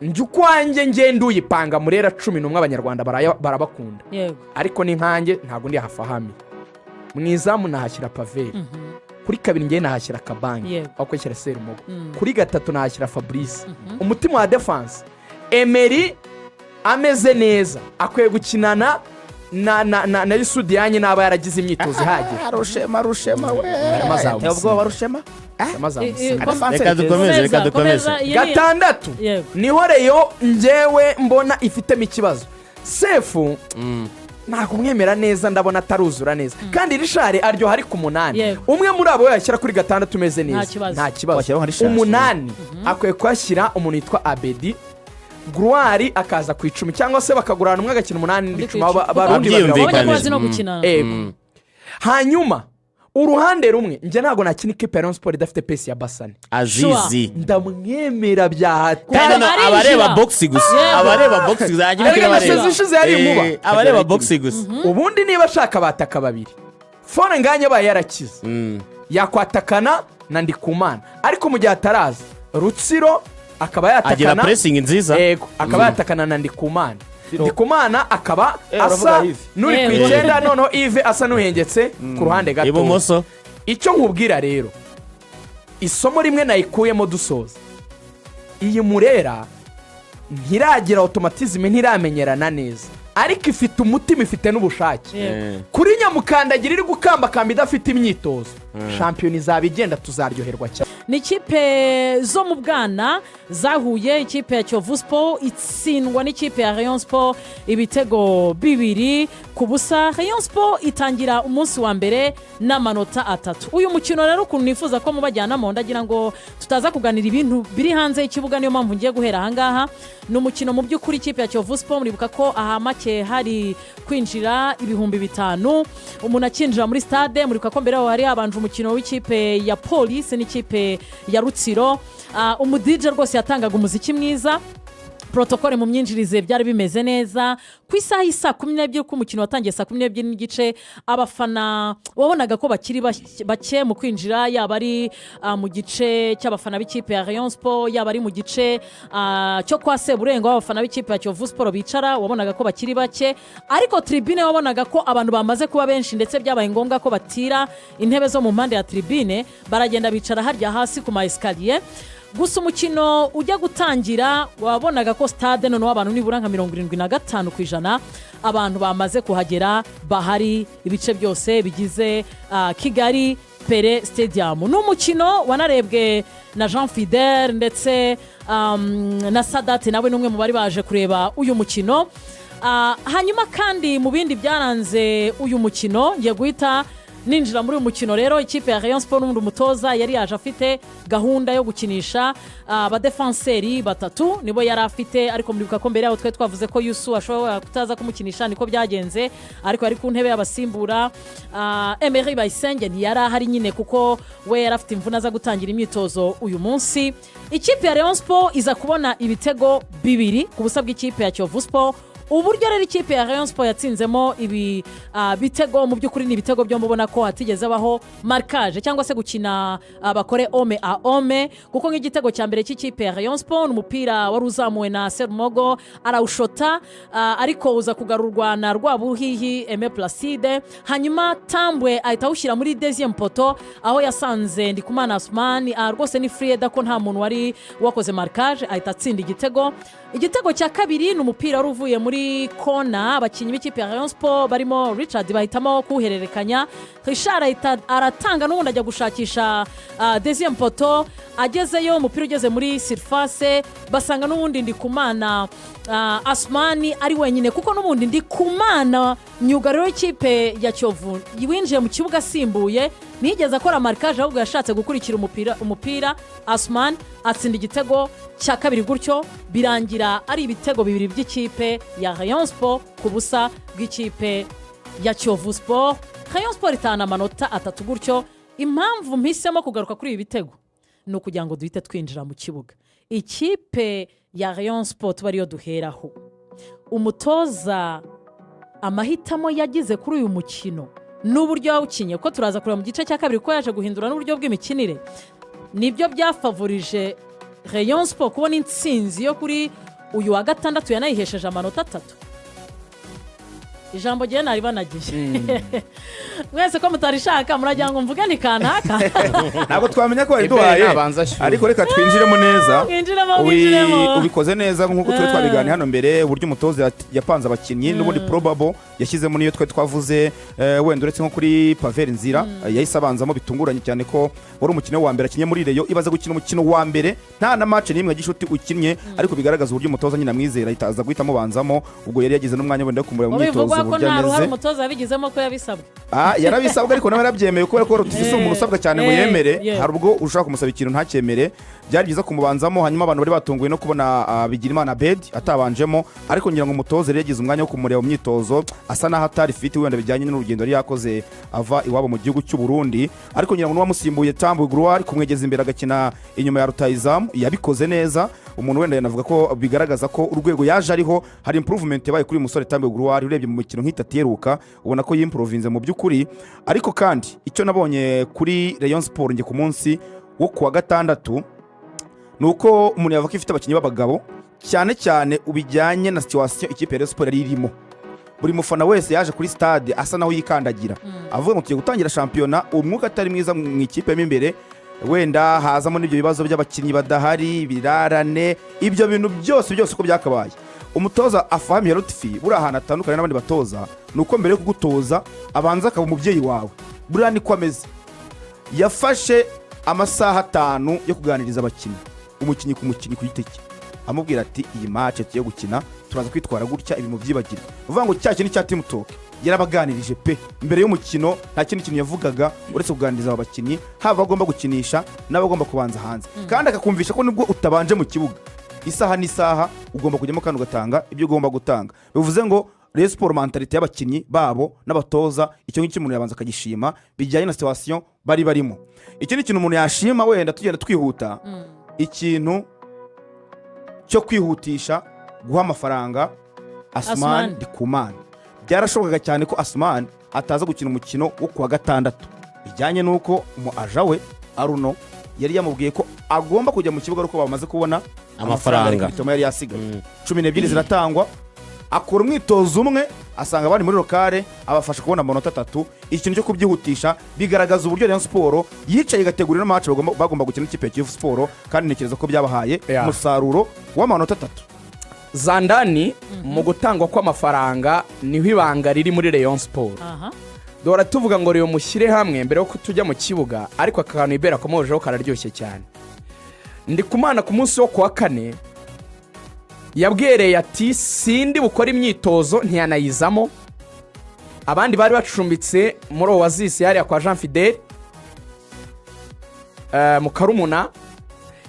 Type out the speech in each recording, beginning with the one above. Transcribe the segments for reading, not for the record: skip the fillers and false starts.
Njye ukwanjye ngenda uyipanga Murera 11, Abanyarwanda barabakunda. Ariko ni nkanjye, ntabwo ndi hafahami. Mu izamu nahashyira Pavelh, kuri kabiri ngewe nahashyira Kabange, aho kwishyira Serumogo. Kuri gatatu nahashyira Fabrice. Umutima wa défense, Emery ameze neza, akwiye gukinana na Youssou Diagne naba yaragize imyitozo ihagije. Rushema, Rushema we! Arimo azamusinya. Teye ubwoba Rushema. Arimo azamusinya. Reka dukomeze, reka dukomeze. Komeza, iyi Gatandatu niho Rayon ngewe mbona ifitemo ikibazo. Sefu ntabwo umwemera neza, ndabona ataruzura neza, kandi Richard aryoha ari ku 8. Umwe muri abo yashyira kuri gatandatu umeze neza. Nta kibazo. Nta kibazo. Washyiraho nka Richard. 8 akwiye kuhashyira umuntu witwa Abedi Gloire, akaza ku 10, cyangwa se bakagurana, umwe agakina 8 undi Undi ku 10. 10. Abarundi babiri. Babyiyumvikane. Wabonye ko bazi no gukina. Ego. Hanyuma uruhande rumwe, njye ntabwo nakina ikipe ya Rayon Sports idafite pace ya Basane. Azizi. Ndamwemera bya Kandi hatari. no, Arinjira. abareba box gusa, abareba box gusa yagira Erega icyo na abareba. saison ishize yari inkuba. Abareba box gusa. Ubundi niba ashaka abataka babiri, Fall Ngagne abaye yarakize, yakwatakana na Ndikumana, ariko mu gihe ataraza, Rutsiro akaba agira yatakana pressing nziza. Yego, akaba yatakana na Ndikumana. Ndikumana akaba Uravuga asa Yves. n'uri ku 9, noneho Yves asa n'uhengetse ku ruhande gato ibumoso. Icyo nkubwira rero, isomo rimwe nayikuyemo dusoza, iyi Murera ntiragira automatisme, ntiramenyerana neza, ariko ifite umutima, ifite n'ubushake. Kuri nyamukandagira iri gukambakamba idafite imyitozo, shampiyona izaba igenda, tuzaryoherwa cyane. Ni ikipe zo mu bwana zahuye. Ikipe ya Kiyovu Sports itsindwa n'ikipe ya Rayon Sports ibitego 2-0. Rayon Sports itangira umunsi wa mbere n'amanota 3. Uyu mukino rero, ukuntu nifuza ko mubajyanamo, ndagira ngo tutaza kuganira ibintu biri hanze y'ikibuga, niyo mpamvu ngiye guhera ahangaha. Ni umukino mu by'ukuri ikipe ya Kiyovu Sports, muribuka ko aha make hari kwinjira 5000 umuntu akinjira muri stade. Muribuka ko mbere yaho hari habanje umukino w'ikipe ya Polisi n'ikipe ya Rutsiro. Umu DJ rwose yatangaga umuziki mwiza, protocole mu myinjirize byari bimeze neza. Ku isaha y'i 12, kuko umukino watangiye 12:30, abafana wabonaga ko bakiri bake mu kwinjira, yaba ari mu gice cy'abafana b'ikipe ya Rayon Sports, yaba ari mu gice cyo kwa Seburengo aho abafana b'ikipe ya Kiyovu Sports bicara, wabonaga ko bakiri bake. Ariko tribune wabonaga ko abantu bamaze kuba benshi, ndetse byabaye ngombwa ko batira intebe zo mu mpande ya tribune, baragenda bicara harya hasi ku ma escalier. Gusa umukino ujya gutangira, wabonaga ko stade noneho abantu nibura nka 75% abantu bamaze kuhagera, bahari ibice byose bigize Kigali Pele Stadium. Ni umukino wanarebwe na Jean Fidel ndetse na Sadati, nawe ni umwe mu bari baje kureba uyu mukino. Hanyuma kandi mu bindi byaranze uyu mukino, ngiye guhita ninjira muri uyu mukino rero. Ikipe ya Rayon Sports n'ubundi umutoza yari yaje afite gahunda yo gukinisha abadefanseri batatu, nibo yari afite. Ariko muribuka ko mbere yaho twari twavuze ko Yusu ashobora kutaza kumukinisha, niko byagenze, ariko yari ku ntebe y'abasimbura. Emery Bayisenge ntiyari ahari nyine, kuko we yari afite imvune, aza gutangira imyitozo uyu munsi. Ikipe ya Rayon Sports iza kubona ibitego 2-0 bw'ikipe ya Kiyovu Sports. Uburyo rero ikipe ya Rayon Sports yatsinzemo ibi bitego, mu by'ukuri ni ibitego byo mubona ko hatigeze habaho marquage cyangwa se gukina bakore homme à homme, kuko nk'igitego cya mbere cy'ikipe ya Rayon Sports ni umupira wari uzamuwe na Serumogo, arawushota, ariko uza kugarurwa na Rwabuhihi Aime Placide, hanyuma Tambwe ahita awushyira muri deuxième poteau aho yasanze Ndikumana Asumani. Rwose ni free header, ko nta muntu wari wakoze marquage, ahita atsinda igitego. Igitego cya kabiri ni umupira wari uvuye muri kona, abakinnyi b'ikipe ya Rayon Sports barimo Richard bahitamo kuwuhererekanya, Richard ahita aratanga n'ubundi ajya gushakisha deuxième poteau. Agezeyo, umupira ugeze muri surface, basanga n'ubundi Ndikumana Asumani ari wenyine, kuko n'ubundi Ndikumana, myugariro w'ikipe ya Kiyovu winjiye mu kibuga asimbuye, ntiyigeze akora marquage, ahubwo yashatse gukurikira umupira, Asumani atsinda igitego cya kabiri gutyo. Birangira ari ibitego 2 by'ikipe ya Rayon Sports ku busa bw'ikipe ya Kiyovu Sports. Rayon Sports itahana amanota 3 gutyo. Impamvu mpisemo kugaruka kuri ibi bitego ni ukugira ngo duhite twinjira mu kibuga. Ikipe ya Rayon Sports tuba ariyo duheraho. Umutoza amahitamo yagize kuri uyu mukino n'uburyo yawukinye, ko turaza kureba mu gice cya kabiri ko yaje guhindura n'uburyo bw'imikinire, nibyo byafavorije. Rayon Sport kubona intsinzi yo kuri uyu wa gatandatu yanayihesheje amanota 3. Ijambo rye nari banagiye mwese ko mutarishaka, muragira ngo mvuge ni kanaka. Ntabwo twamenya ko Ibere wariduhaye, nabanza ashyuhe. ariko reka twinjiremo neza. Mwinjiremo, mwinjiremo. Ubikoze neza nk'uko turi twabiganiye hano mbere, uburyo umutoza yapanze abakinnyi n'ubundi probable yashyizemo niyo twari twavuze. Wenda uretse nko kuri Pavelh Ndzila, yahise abanzamo bitunguranye cyane ko wari umukino wa mbere akinnye muri Rayon. Ibaze gukina umukino wa mbere nta na match n'imwe ya gishuti ukinnye, ariko bigaragaza uburyo umutoza nyine amwizera, ahita aza guhita amubanzamo. Ubwo yari yagize n'umwanya wenda wo kumureba mu Ngo myitozo bivugwa ko uburyo nta ruhare ameze. umutoza yabigizemo, ko yabisabwe. Ah, yarabisabwa, ariko nawe yarabyemeye kubera ko Rutisi umuntu usabwa cyane ngo yemere. Hari ubwo ushobora kumusaba ikintu ntacyemere. Byari byiza kumubanzamo. Hanyuma abantu bari batunguwe no kubona Bigirimana Abedi atabanjemo, ariko ngira ngo umutoza yari yagize umwanya wo kumureba mu myitozo, asa n'aho atari fit, wenda bijyanye n'urugendo yari yakoze ava iwabo mu gihugu cy'u Burundi. Ariko ngira ngo n'uwamusimbuye Tambwe Gloire, kumwegeza imbere agakina inyuma ya rutayizamu, yabikoze neza. Umuntu wenda yanavuga ko bigaragaza ko urwego yaje ariho hari improvement yabaye kuri uyu musore Tambwe Gloire. Urebye mu mikino nk'itatu iheruka, ubona ko yimprovinze mu by'ukuri. Ariko kandi icyo nabonye kuri Rayon Sport njye ku munsi wo kuwa gatandatu ni uko umuntu yavuga ko ifite abakinnyi b'abagabo, cyane cyane ubijyanye na situation ikipe ya Rayon Sport yari irimo. Buri mufana wese yaje kuri stade asa naho yikandagira, avuga ngo tugiye gutangira shampiyona umwuka atari mwiza mu ikipe mo imbere, wenda hazamo n'ibyo bibazo by'abakinnyi badahari, ibirarane, ibyo bintu byose byose uko byakabaye. Umutoza Afahmia Lotfi buriya ahantu atandukanye n'abandi batoza ni uko mbere yo kugutoza abanza akaba umubyeyi wawe. Buriya niko ameze. Yafashe amasaha 5 yo kuganiriza abakinnyi, umukinnyi ku mukinnyi ku giti cye, amubwira ati: "Iyi match tugiye gukina turaza kwitwara gutya, ibi mubyibagirwe." Uvuga ngo cya kintu cya team talk yarabaganirije pe. Mbere y'umukino nta kindi kintu yavugaga uretse kuganiriza aba bakinnyi, haba abagomba gukinisha n'abagomba kubanza hanze, kandi akakumvisha ko nubwo utabanje mu kibuga, isaha n'isaha ugomba kujyamo kandi ugatanga ibyo ugomba gutanga. Bivuze ngo Rayon Sport, mentalité y'abakinnyi babo n'abatoza, icyo ngicyo umuntu yabanza akagishima bijyanye na situation bari barimo. Ikindi kintu umuntu yashima, wenda tugenda twihuta, ikintu cyo kwihutisha guha amafaranga Asumani Asumani. Ndikumana. Byarashobokaga cyane ko Asumani ataza gukina umukino wo kuwa gatandatu, bijyanye n'uko umu agent we Aruno yari yamubwiye ko agomba kujya mu kibuga ariko bamaze kubona amafaranga. Bituma yari yasigaye 12 ziratangwa, akora umwitozo umwe, asanga abandi muri local, abafasha kubona amanota 3. Ikintu cyo kubyihutisha bigaragaza uburyo Rayon Sport yicaye igategura ino match bagomba gukina n'ikipe ya Kiyovu Sport, kandi ntekereza ko byabahaye umusaruro w'amanota 3. Zandani, mu gutangwa kw'amafaranga niho ibanga riri muri Rayon Sport. Duhora tuvuga ngo Rayon mushyire hamwe mbere yuko tujya mu kibuga, ariko aka kantu Ibera akomojeho kararyoshye cyane. Ndikumana ku munsi wo kuwa kane yabwereye ati: "Sindi bukore imyitozo." Ntiyanayizamo. Abandi bari bacumbitse muri Oasis hariya kwa Jean Fidele mu Karumuna,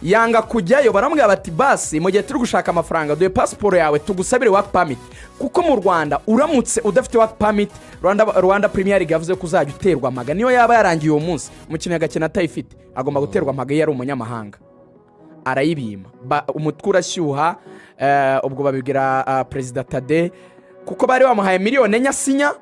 yanga kujyayo. Baramubwira bati: "Basi mu gihe turi gushaka amafaranga, duhe pasiporo yawe tugusabire work permit," kuko mu Rwanda uramutse udafite work permit, Rwanda Premier League yavuze ko uzajya uterwa amaga. Niyo yaba yarangiye uwo munsi, umukinnyi agakina atayifite, agomba guterwa amaga iyo ari umunyamahanga. Arayibima. Umutwe urashyuha. Ubwo babibwira perezida Tade, kuko bari bamuhaye miliyoni 4 asinya,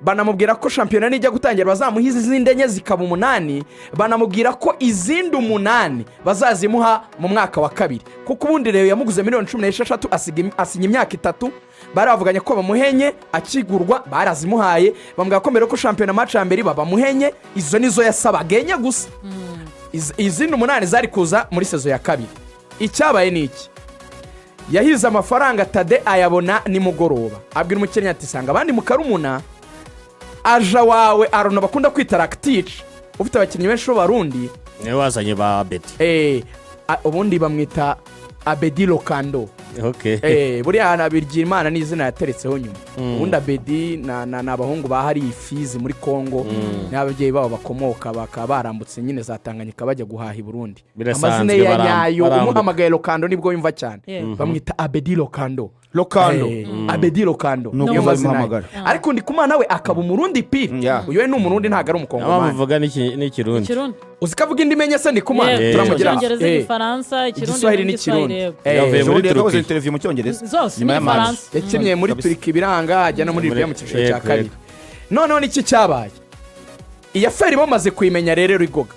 banamubwira ko shampiyona nijya gutangira bazamuha izindi 4 zikaba 8, banamubwira ko izindi 8 bazazimuha mu mwaka wa kabiri, kuko ubundi rero yamuguze miliyoni 16, asinya imyaka 3. Bari bavuganye ko bamuhenye akigurwa, barazimuhaye, bamubwira ko mbere yuko shampiyona match ya mbere iba bamuhenye. Izo nizo yasabaga, 4 gusa. Izindi 8 zari kuza muri saison ya kabiri. Icyabaye ni iki? Yahize amafaranga, Tade ayabona nimugoroba, abwira umukinnyi ati: "Sanga abandi mu Karumuna." Agent wawe Arona bakunda kwita Rakitic, ufite abakinnyi benshi b'Abarundi. Niwe wazanye ba Beti. Ubundi bamwita Abedi Lokando. Buriya na Imana ni izina yateretseho nyuma. Ubundi Abedi ni abahungu bahariye Ifizi muri Kongo, n'ababyeyi babo bakomoka, bakaba barambutse nyine za Tanganyika bajya guhaha i Burundi. Birasanzwe, Amazina ye ya nyayo, barambuka. umuhamagaye Lokando nibwo yumva cyane. Bamwita Abedi Lokando. Lokando. Abedi Lokando Ni uko niyo mazina ye. uzabimuhamagara. Ariko Ndikumana we akaba Umurundi pire. Uyu we ni Umurundi, ntabwo ari Umukongomani. Bamuvuga n'Ikirundi. Ikirundi. Uzi ko avuga indimi enye se Ndikumana? Yego, Turamugira Icyongereza, Igifaransa, Ikirundi Igiswahili n'Igiswahili, n'Ikirundi. yego. Yavuye Ejo muri bundi yakoze Turukiya. interview mu Cyongereza Zose nyuma ya match. n'Igifaransa. Yakiniye muri Kabisa. Turiki biranga, ajya no muri Libiya mu cyiciro cya kabiri. Noneho niki cyabaye? Iya affaire bamaze kuyimenya rero, rigoga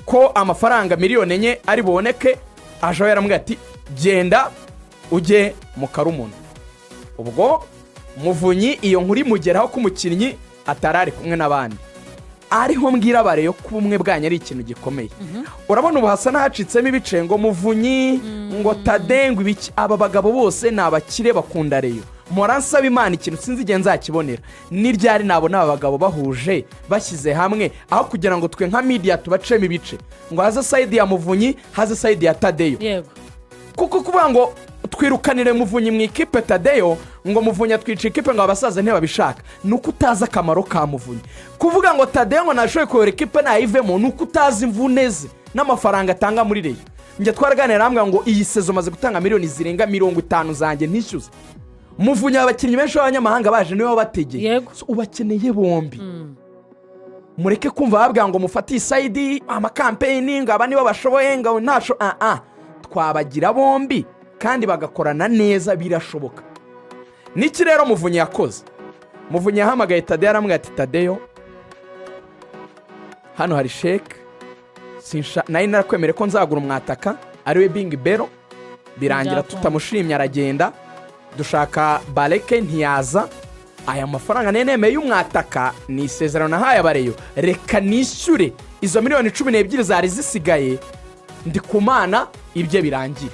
ko amafaranga miliyoni 4 ari buboneke. Aje aho yaramubwiye ati: "Genda ujye mu karumuna." Ubwo Muvunyi iyo nkuru imugeraho ko umukinnyi atari ari kumwe n'abandi. Ariho mbwira aba Rayon ko ubumwe bwanyu ari ikintu gikomeye. Urabona ubu hasa n'ahacitsemo ibice, ngo Muvunyi, ngo Tade, ngo ibiki. Aba bagabo bose ni abakire, bakunda Rayon. Mpora nsaba Imana ikintu, sinzi igihe nzakibonera, ni ryari nabona aba bagabo bahuje, bashyize hamwe, aho kugira ngo twe nka media tubacemo ibice, ngo haze side ya Muvunyi, haze side ya Tadeyo. Kuko kuvuga ngo twirukanire Muvunyi mu ikipe, Tadeyo, ngo Muvunyi atwica ikipe, ngo abasaza ntibabishaka, ni uko utazi akamaro ka Muvunyi. Kuvuga ngo Tadeyo ngo ntashoboye kuyobora ikipe nayivemo, ni uko utazi imvune ze n'amafaranga atanga muri Rayon. Njye twaraganira, arambwira ngo iyi saison maze gutanga miliyoni zirenga 50 zanjye ntishyuze. Muvunyi, abakinnyi benshi b'abanyamahanga baje niwe wabategeye. So, ubakeneye bombi. Mureke kumva babwira ngo mufate iyi side, ama campaign, ngo aba nibo bashoboye, ngo ntasho. Ah, twabagira bombi kandi bagakorana neza, birashoboka. Niki rero Muvunyi yakoze? Muvunyi yahamagaye Tadeyo, aramubwira ati: "Tadeyo, hano hari chèque. Nari narakwemereye ko nzagura umwataka ariwe Bingi Bero, birangira Byakunda. tutamushimye, aragenda, dushaka Bareke ntiyaza. Aya mafaranga niyo nemeye y'umwataka, ni isezerano nahaye aba Rayon. Reka nishyure izo miliyoni 12 zari zisigaye, Ndikumana ibye birangire."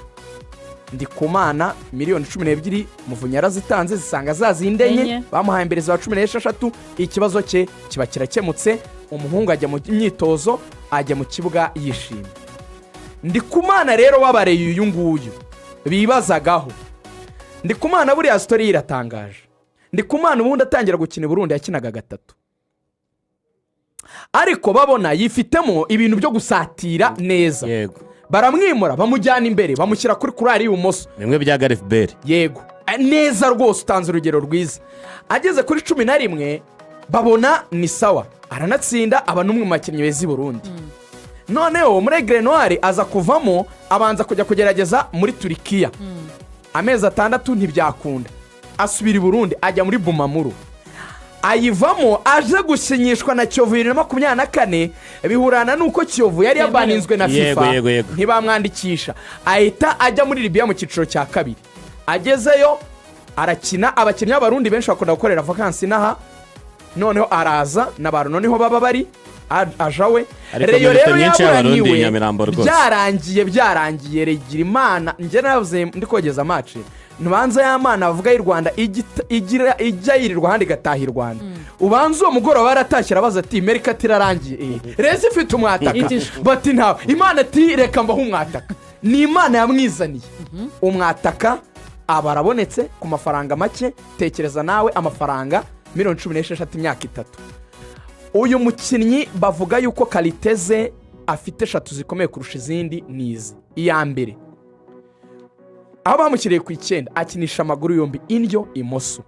Ndikumana miliyoni 12 Muvunyi yarazitanze, zisanga za zindi enye Enye. bamuhaye mbere za 16. Ikibazo cye kiba kirakemutse, umuhungu ajya mu myitozo, ajya mu kibuga yishimye. Ndikumana rero w'aba Rayon, uyu nguyu bibazagaho, Ndikumana buriya story ye iratangaje. Ndikumana ubundi atangira gukina i Burundi yakinaga gatatu, ariko babona yifitemo ibintu byo gusatira neza, baramwimura, bamujyana imbere, bamushyira kuri couloir y'ibumoso. Bimwe bya Gareth Bale. Yego. Neza rwose, utanze urugero rwiza. Ageze kuri 11 babona ni sawa, aranatsinda, aba n'umwe mu bakinnyi beza i Burundi. Noneho muri Aigle Noir aza kuvamo, abanza kujya kugerageza muri Turikiya amezi 6, ntibyakunda, asubira i Burundi, ajya muri Bumamuru, ayivamo, aje gusinyishwa na Kiyovu 2024, bihurana n'uko Kiyovu yari yabaninzwe na FIFA, Yego, yego, yego. ntibamwandikisha, ahita ajya muri Libiya mu cyiciro cya kabiri. Agezeyo arakina. Abakinnyi b'Abarundi benshi bakunda gukorera vacances inaha, noneho araza n'abantu noneho baba bari aja we. Ariko Rayon mérite rero nyinshi y'Abarundi yaburaniwe, Nyamirambo rwose. Byarangiye, byarangiye. Regira Imana, njye navuze ndi kogeza match, ntibanza ya mana bavuga y'u Rwanda ijya yirirwa ahandi igataha i Rwanda. Ubanza uwo mugoroba yaratashye, arabaza ati: "Mercato irarangiye, rezi ifite umwataka?" Itishwe. Bati: "Ntawe." Imana ati: "Reka mbaho umwataka." Ni Imana yamwizaniye umwataka, aba arabonetse ku mafaranga make. Tekereza nawe, amafaranga miliyoni 16, imyaka 3. Uyu mukinnyi bavuga yuko qualité ze afite eshatu zikomeye kurusha izindi ni izi: iya mbere, aho bamushyiriye ku 9, akinisha amaguru yombi, indyo, imoso,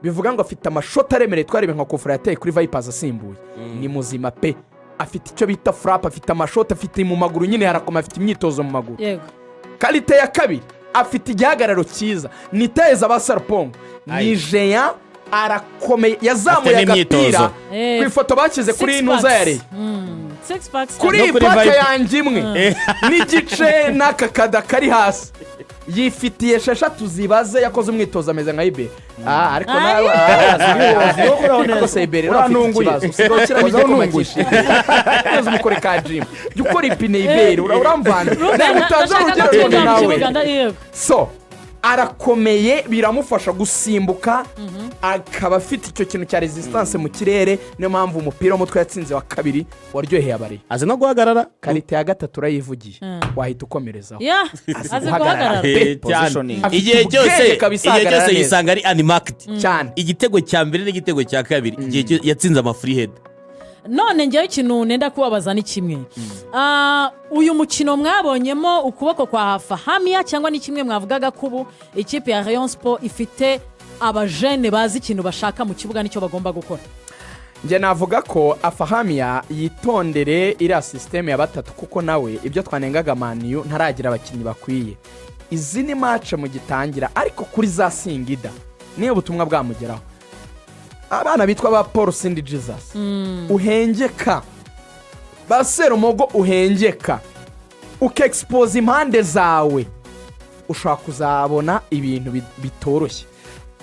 bivuga ngo afite amashoti aremereye. Twarebe nka kufura yateye kuri Vipers asimbuye, ni muzima pe. Afite icyo bita frappe, afite amashoti, afite mu maguru nyine harakoma, afite imyitozo mu maguru. Qualité ya kabiri, afite igihagararo cyiza, ni teza ba Sarpongo, ni jeya, arakomeye, yazamuye Afite n'imyitozo. agapira ku ifoto bashyize kuri Six ntuza packs. ya Rayon, Six packs. Kuri No iyi kuri pake Viper. yanjye imwe n'igice n'aka kada kari hasi, yifitiye esheshatu zibaze. Yakoze umwitozo ameze nka Ibe. Ah, ariko nawe ariko Sebere nawe afite Urantunguye. ikibazo, usigaye ushyiramo igikoma Urantunguye. cyinshi neza, umukore ka jimu, jya ukora ipine ibere, uramvana nawe utanze Ndashaka urugero ko rwawe tujya mu nawe. kibuga, yego. So arakomeye, biramufasha gusimbuka, akaba afite icyo kintu cya resistance mu kirere. Niyo mpamvu umupira w'umutwe yatsinze wa kabiri waryoheye aba Rayon. Azi no guhagarara. Qualité ya gatatu urayivugiye, wahita ukomerezaho. Ya, Azi azi guhagarara. guhagarara. Cyane. Positioning. Afite Igihe ubwenge cyose kabisa, igihe ahagarara cyose neza. yisanga ari unmarked. Cyane. Igitego cya mbere n'igitego cya kabiri, igihe yatsinze ama free header. None ngewe ikintu nenda kubabaza ni kimwe. Uyu mukino mwabonyemo ukuboko kwa Hafahamiya, cyangwa ni kimwe mwavugaga ko ubu ikipe ya Rayon Sport ifite aba jeunes bazi ikintu bashaka mu kibuga n'icyo bagomba gukora? Njye navuga ko Afahamiya yitondere iriya système ya batatu, kuko nawe ibyo twanengaga Man U, ntaragira abakinnyi bakwiye. Izi ni match mugitangira, ariko kuri za Singida niyo ubutumwa bwamugeraho. Abana bitwa ba Paul Sindi Jesus uhengeka, ba Serumogo uhengeka. Ukexposa impande zawe, ushobora kuzabona ibintu bitoroshye.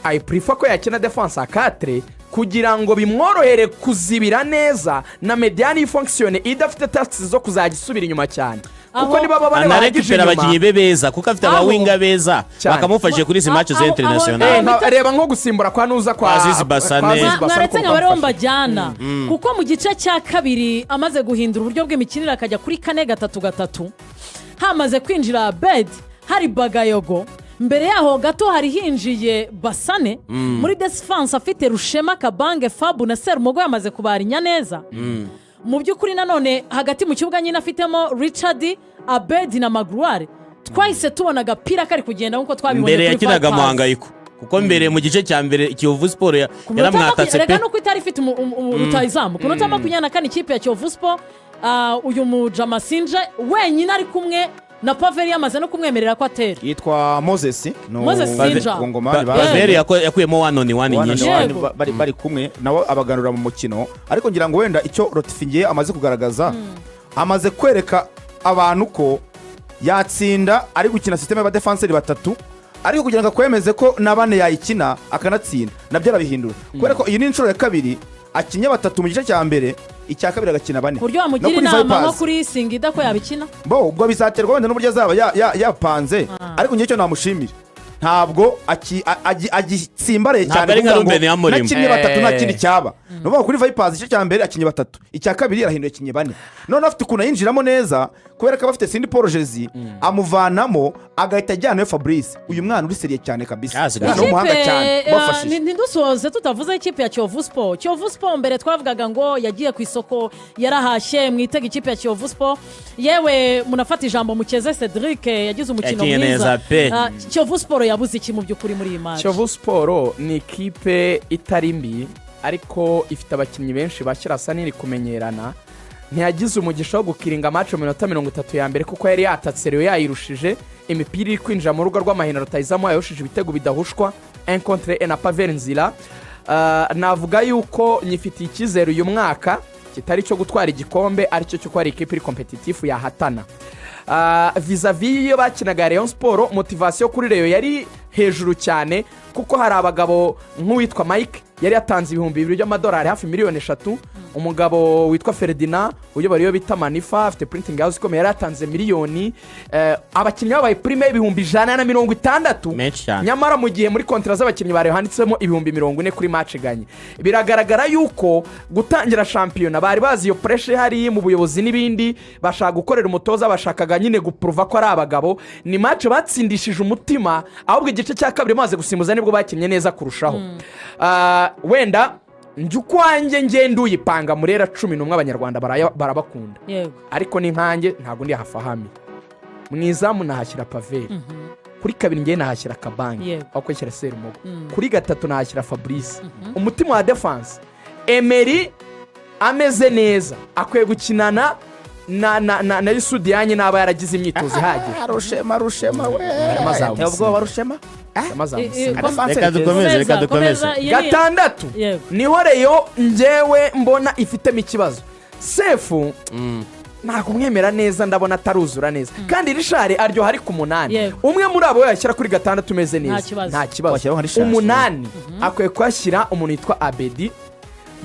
I prefer ko yakina défense à quatre kugira ngo bimworohere kuzibira neza na médiane ifonctionne idafite tâches zo kuzajya isubira inyuma cyane, kuko niba baba bahagije anarécupéra abakinnyi inyuma be beza, kuko afite Aho. abawinga beza Cyane. bakamufashije kuri izi match za international. Reba nko gusimbura kwa nuza kwa Aziz Basane. kwa Aziz Basane Mwaretse ukuntu nka bariho bamufashije. mbajyana, kuko mu gice cya kabiri amaze guhindura uburyo bw'imikinire akajya kuri 4-3-3, hamaze kwinjira Bedi, hari Bagayogo, mbere yaho gato hari hinjiye Basane. Muri défense afite Rushema, Kabange, Fabu na Serumogo, yamaze kubarinya neza. Mu by'ukuri nanone hagati mu kibuga nyine afitemo Richard, Abedi na Magruware. Twahise tubona agapira kari kugenda nk'uko twabibonye Mbere kuri yakinaga Vipers. Muhangayiko, kuko mbere mu gice cya mbere Kiyovu Sport Ku minota yaramwatatse reka pe. nuko itari ifite rutayizamu. Ku minota 24 ikipe ya Kiyovu Sport, uyu mujama Sinje wenyine ari kumwe na Paveri, yamaze no kumwemerera ko atera. Yitwa Moses ni Moses Sinja. Umukongomani Paveri yakuyemo one on one One on nyinshi. one. Bari kumwe nawe abaganura mu mukino. Ariko ngira ngo wenda icyo Rotifingiye amaze kugaragaza, amaze kwereka abantu ko yatsinda ari gukina système y'abadefanseri batatu, ariko kugira ngo akwemeze ko na bane yayikina akanatsinda, nabyo arabihindura, kubera ko iyi ni inshuro ya kabiri akinnye batatu mu gice cya mbere, icya kabiri agakina bane. Ku buryo wamugira No kuri inama Vipers. nko kuri Singida ko yabikina. Bo ubwo bizaterwa wenda n'uburyo azaba yapanze, ariko njye icyo namushimira, ntabwo agitsimbaraye Ntabwo cyane ari nka kuvuga ngo Ruben Amorim. nakinnye batatu nta kindi cyaba. Ni ukuvuga ngo kuri Vipers igice cya mbere akinnye batatu, icya kabiri yarahinduye akinnye bane. Noneho afite ukuntu ayinjiramo neza, kubera ko aba afite Sindi Paul Jezi, amuvanamo agahita ajyanayo Fabrice, uyu mwana uri sérieux cyane kabisa. Ah, sigaye. Umwana w'umuhanga cyane, ubafashije. Ntidusoze tutavuze ikipe ya Kiyovu Sport. Kiyovu Sport mbere twavugaga ngo yagiye ku isoko, yarahashye, mwitega ikipe ya Kiyovu Sport. Yewe, munafata ijambo mukeze Cedric, yagize umukino Yakinnye mwiza. neza pe. Kiyovu Sport yabuze iki mu by'ukuri muri iyi match? Kiyovu Sport ni ikipe itari mbi, ariko ifite abakinnyi benshi bashyira asa n'iri kumenyerana. Ntiyagize umugisha wo gukiringa match mu minota 30 ya mbere, kuko yari yatatse Rayon, yayirushije imipira iri kwinjira mu rugo rw'amahina. Rutayizamu yahushije ibitego bidahushwa un contre un na Pavel Nzira. Navuga yuko nyifitiye icyizere uyu mwaka, kitari icyo gutwara igikombe, aricyo cyo kuba ari ikipe iri compétitive yahatana. Vis-à-vis iyo bakinaga Rayon Sport, motivation kuri Rayon yari hejuru cyane, kuko hari abagabo nk'uwitwa Mike yari yatanze 2000 by'amadolari, hafi miliyoni 3. Umugabo witwa Ferdinand uyobora iyo bita Manifa, afite printing house ikomeye, yari yatanze miliyoni. Abakinnyi babaye prime y'160,000. Menshi cyane. Nyamara mu gihe muri contrat z'abakinnyi ba Rayon handitsemo 40,000 kuri match gagnée. Biragaragara yuko gutangira shampiyona bari bazi iyo pressure ihari mu buyobozi n'ibindi, bashaka gukorera umutoza, bashakaga nyine guprouva ko ari abagabo. Ni match batsindishije umutima, ahubwo igice cya kabiri maze gusimbuza nibwo bakinnye neza kurushaho. Wenda njye ukwanjye ngenda uyipanga Murera 11, abanyarwanda barabakunda. Ariko ni nkanjye ntabwo ndi hafahami. Mu izamu nahashyira Paveri, kuri kabiri ngewe nahashyira Kabange aho kwishyira Serumogo, kuri gatatu nahashyira Fabrice. Umutima wa défense, Emeri ameze neza, akwiye gukinana na Yusudiyanye n'aba yaragize imyitozo ihagije. Rushema, Rushema we. Azawusinya. Ubwoba Rushema. Amazamusinya. Reka dukomeze, reka dukomeze. Komeza, iyi ni- Gatandatu niho Rayon ngewe mbona ifitemo ikibazo. Sefu ntabwo umwemera neza, ndabona ataruzura neza, kandi Richard aryoha ari ku munani. Umwe muri abo yashyira kuri gatandatu umeze neza. Nta kibazo. Nta kibazo. Washyiraho nka Richard. Umunani akwiye kuhashyira umuntu witwa Abedi,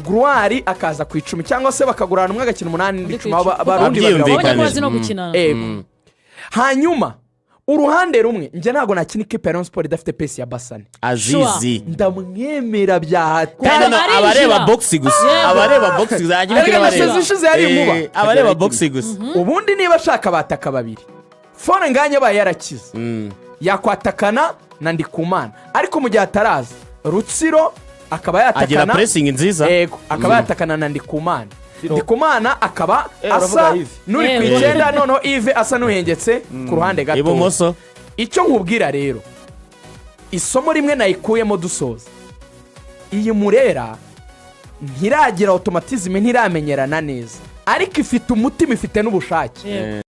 Gruwari akaza ku 10, cyangwa se bakagurana umwe agakina umunani undi Undi ku 10, abo 10. Abarundi babiri Babyiyumvikane. Babonye ko babiri. bazi no gukina. Ego. Hanyuma uruhande rumwe, njye ntabwo nakina ikipe ya Rayon Sport idafite pace ya Basane. Azizi. Ndamwemera bya Kandi hatari. no, Arinjira. abareba box gusa. Abareba box gusa hanyuma Erega na abareba. saison ishize yari inkuba. Abareba box gusa. Ubundi niba ashaka abataka babiri, Fone nganya abaye yarakize, yakwatakana na Ndikumana, ariko mu gihe ataraza Rutsiro akaba Agira yatakana pressing nziza. Yego, akaba yatakana na Ndikumana. Ndikumana akaba Uravuga asa Yves. n'uri ku 9, noneho Yves asa n'uhengetse ku ruhande gato ibumoso. Icyo nkubwira rero, isomo rimwe nayikuyemo dusoza, iyi Murera ntiragira automatisme, ntiramenyerana neza, ariko ifite umutima, ifite n'ubushake.